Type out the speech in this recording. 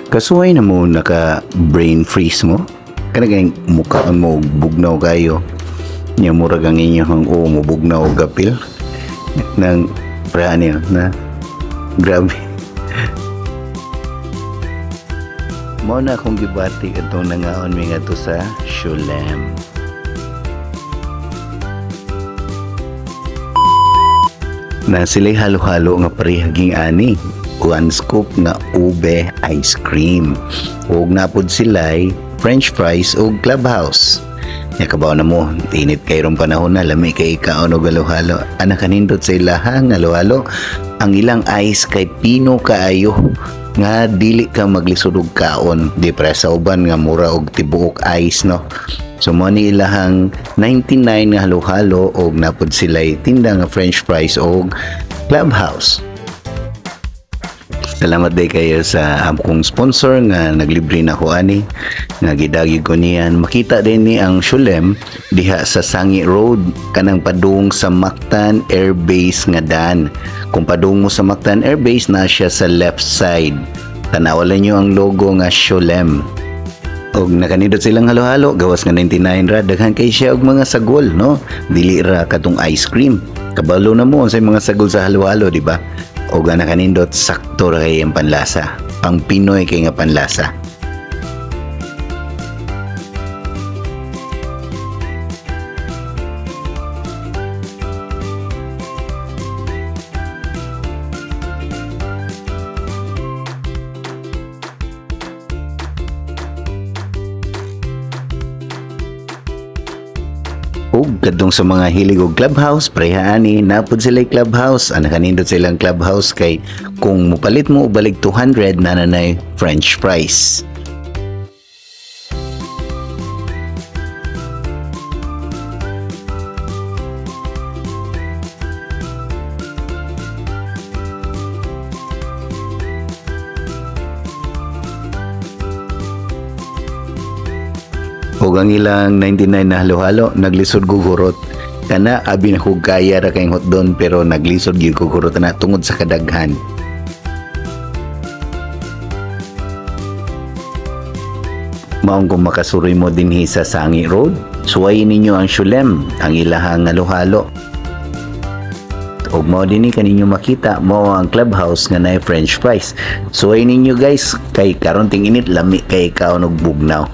Kasuway na mo naka brain freeze mo. Kana gayong mukhaan mo og bugnaw kayo. Nya murag ang inyong oo mo bugnaw og gapil. Nang pre niyo na grabe. Mao na akong gibati atong nangaon mi ngadto sa Shulem. Na sila'y halo-halo nga parehaging ani. 1 scoop nga ube ice cream. Ug napod sila'y french fries ug clubhouse. Nya kabaw na mo, init kay rong panahon na, lami kay kaon og halo-halo. Ana kanindot sa ilahang halo-halo, ang ilang ice kay pino kaayo nga dili ka maglisod og kaon. Di pre sa uban nga mura og tibuok ice, no. So mo ni ilahang 99 nga halo-halo og napod sila'y tinda nga french fries og clubhouse. Salamat day kayo sa akong sponsor nga naglibre na ko ani nga gidagig ko niyan. Makita din ni ang Shulem diha sa Sangi Road kanang padung sa Mactan Air Base nga dan. Kung padung mo sa Mactan Air Base na siya sa left side. Tanawalan niyo ang logo nga Shulem. Og nakanindot silang halo-halo gawas nga 99 ra, daghan kay siya og mga sagol, no? Dili ra katong ice cream. Kabalo na mo unsay mga sagol sa halo-halo, di ba? Og ang nakanindot sakto ra kay ang panlasa. Pang Pinoy kay nga panlasa. Ug kadtong sa mga hilig og clubhouse, pareha ani napod sila clubhouse. Ang nakanindot silang clubhouse kay kung mupalit mo og balik 200 na nanay french fries. Ug ang ilang 99 na halo-halo, naglisod kog hurot. Kana, abi na kog kaya ra kayong hotdon, pero naglisod gyud kog hurot na tungod sa kadaghan. Maong kung makasuroy mo dinhi sa Sangi Road, suwayin ninyo ang Shulem, ang ilahang halo-halo. Ug mao dinhi kaninyo makita mao ang clubhouse nga naay french fries. Suwayin ninyo guys, kay karon ting init lami kay kaon og bugnaw.